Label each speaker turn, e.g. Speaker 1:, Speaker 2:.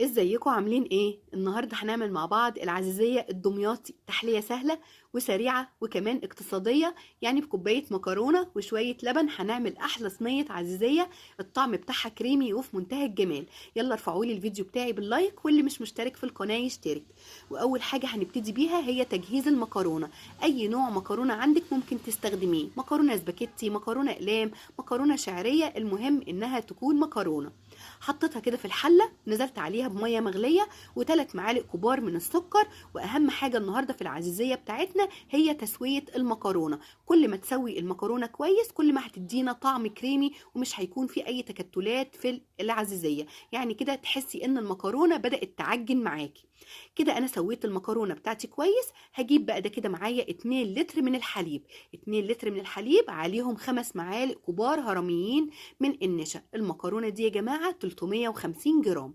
Speaker 1: ازيكم عاملين ايه؟ النهارده هنعمل مع بعض العزيزيه الدمياطي، تحلية سهلة وسريعة وكمان اقتصادية. يعني بكوبايه مكرونه وشوية لبن هنعمل احلى صينية عزيزيه، الطعم بتاعها كريمي وفي منتهى الجمال. يلا ارفعوا لي الفيديو بتاعي بال like، واللي مش مشترك في القناة يشترك. واول حاجة هنبتدي بيها هي تجهيز المكرونه. اي نوع مكرونه عندك ممكن تستخدميه، مكرونه سباكيتي، مكرونه اقلام، مكرونه شعرية، المهم انها تكون مكرونه. حطيتها كده في الحلة، نزلت عليها بميه مغليه وثلاث معالق كبار من السكر. واهم حاجة النهارده في العزيزيه بتاعتنا هي تسويه المكرونه. كل ما تسوي المكرونه كويس كل ما هتدينا طعم كريمي ومش هيكون في اي تكتلات في العزيزيه. يعني كده تحسي ان المكرونه بدات تعجن معاكي. كده انا سويت المكرونه بتاعتي كويس. هجيب بقى ده كده معايا 2 لتر من الحليب، 2 لتر من الحليب عليهم 5 معالق كبار هرميين من النشا. المكرونه دي يا جماعة 350 جرام.